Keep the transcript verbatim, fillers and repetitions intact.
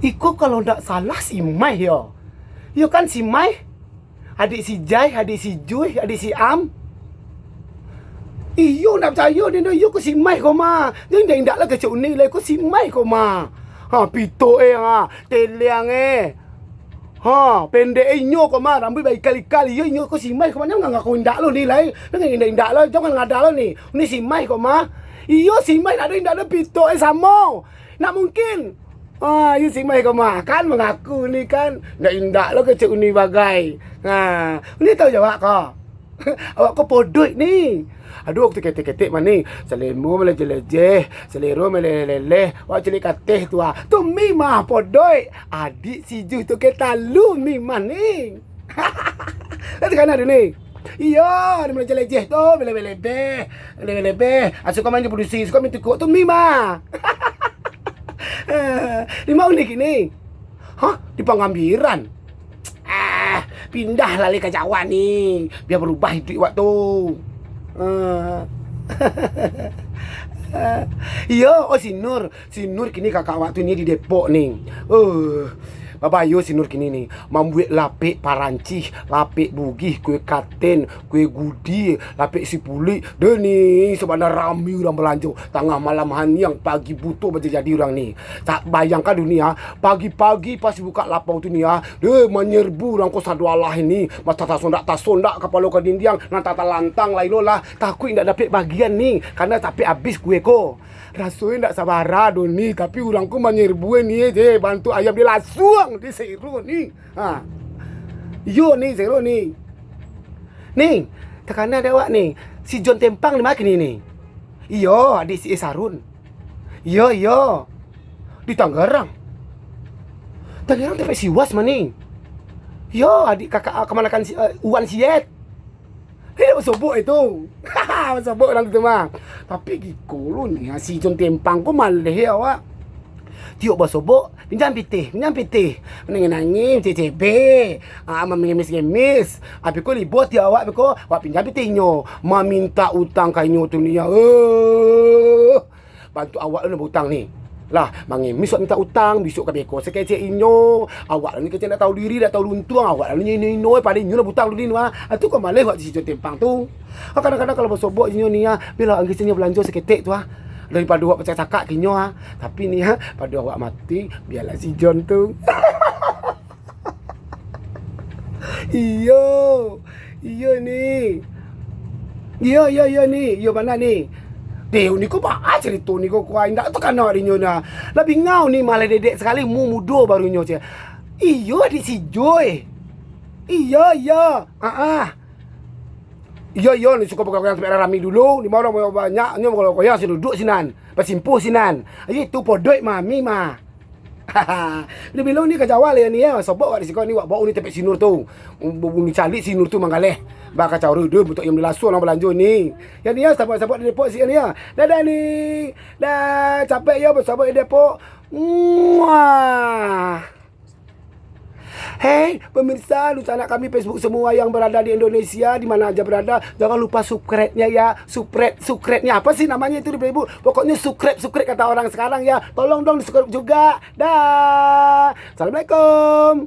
Iko kalau ndak salah si Maih yo. Iyo kan si Maih? Adik si Jai, adik si Jui, adik si Am. Iyo, ndak picayo den, iyo ko si Maih ko mah. Yo indak-indak lah kecek Uni lai, ko si Maih ko mah. Ha, pito eh, ha, teliang eh. Ha, pendek eh inyo ko mah, rambuik baikal-ikal. Iyo, inyo ko si Maih ko mah, nyo ngaku indak lo ni lai. Nyo indak-indak lo, jangan ngada lo ni. Ni si Maih ko mah. Iyo, si Maih ndak ado indak lo, pito eh samo. Ndak mungkin. Ah, iyo si Maih ko mah kan mangaku ni kan. Ndak indak lo kecek Uni bagai. Ha, Uni tahu jawab ko. Awak ko podoik ni. Aduh, waktu ketek-ketek mah ni. Salemo malejeh-lejeh, salero maleleh-leleh. Awak cilik kateh tu ah. Tu Mi mah podoik. Adik si Juh tu ketalu Mi mah ni. Lah takana tu ni. Iyo, ni malejeh-lejeh tu, malebeh-lebeh. Malebeh-lebeh. Ah, suko main jo padusi, suko main tukuk tu Mi mah. Di ma Uni kini? Hah? Di Pangambiran? Ah, pindah lah lai ka Jawa ni. Bia barubah iduik awak tu. Ah. Iyo, oh si Nur. Si Nur kini kakak awak tu ni di Depok ni. Eh, babayo si Nur kini ni. Mambuek lapek parancih, lapek bugih, kue katen, kue gudi, lapek sipulik. Deh ni, sabana rami urang balanjo. Tangah malam haniang, pagi buto baja-jadi urang ni. Tak bayangkan dunia, pagi-pagi pas buka lapau tu ni ah. Deh, manyerbu urang ko sadoalah ini. Mata tasondak-tasondak kapalo ka dindiang, nan tatalantang lai lo lah. Takuik indak dapek bagian ni, karena capek abih kue ko. Rasonyo indak sabara doh ni, tapi urang ko manyerbu ni je, bantuak ayam dilasuang di sero ni. Ha. Iyo ni, sero ni. Ni, takana dek awak ni, si John Tempang di ma kini ni? Iyo, adik si Esarun. Iyo, iyo. Di Tanggarang. Tanggarang tampek si Was mah ni. Iyo, adik kakak, kamanakan si, eh, Wan Siet. Hei, basobok itu. Basobok urang tu mah. Tapi giko lu ni, si John Tempang ko maleh ya awak. Tiok basobok, pinjam pitih, pinjam pitih. Nangih-nangih, cebek-cebek. Ah, mangemis-ngemis. Abih ko libur tiok awak, abih ko, awak pinjam pitihnyo. Mamintak utang ka inyo tu ni, ya. Eh. Bantuak awak lah nan bautang ni. Lah, mangemis awak mintak utang, bisuak ka beko sakecek inyo. Awak lah ni kecek ndak tahu diri, ndak tahu luntuang, awak lah ni ino-ino, eh, padahal inyo lah bautang dulu ni, wah. Ah, tu kok maleh awak si John Tempang tu. Ah, kadang-kadang kalau basobok inyo ni, ah, bialah angin inyo balanjo saketek tu, ah. Daripado awak bacakak-cakak ka inyo, ah. Tapi ni, ah, pado awak mati, bialah si John tu. Iyo. Iyo ni. Iyo, iyo, iyo ni. Iyo bana ni. Deh, ni ko baa carito ni ko, kuah indak tu kana dinyo nah. Lah bingau ni malah dedek sakali, mu mudo baru nyo ceh. Iyo, adik si Joy. Iyo, iyo. Ah, ah. Iyo, iyo, ni suko bagoyang sampai rami dulu. Di ma urang banyak, nyo kalau goyang, si duduk sinan. Basimpuh sinan. Ayo, itu podoik mami mah. Bilo-bilo ni ka Jawa lah ni, ya. Sobok wak di siko ni, wak bawa ni tampek si Nur tu. Uni caliak si Nur tu manggaleh. Bakacau rudu, butuh yang dilaso lah balanjo ni. Ya ni, ya, sabok-sabok di Depok sih ni, ya. Dadah ni. Dah, capek ya, sabok di Depok. Muah. Hei, pemirsa, dunsanak kami Facebook semua yang berada di Indonesia, di mana aja berada, jangan lupa subscribe-nya ya. Subscribe, subscribe-nya apa sih namanya itu di Facebook? Pokoknya subscribe, subscribe kata orang sekarang ya. Tolong dong di-subscribe juga. Dah. Assalamualaikum.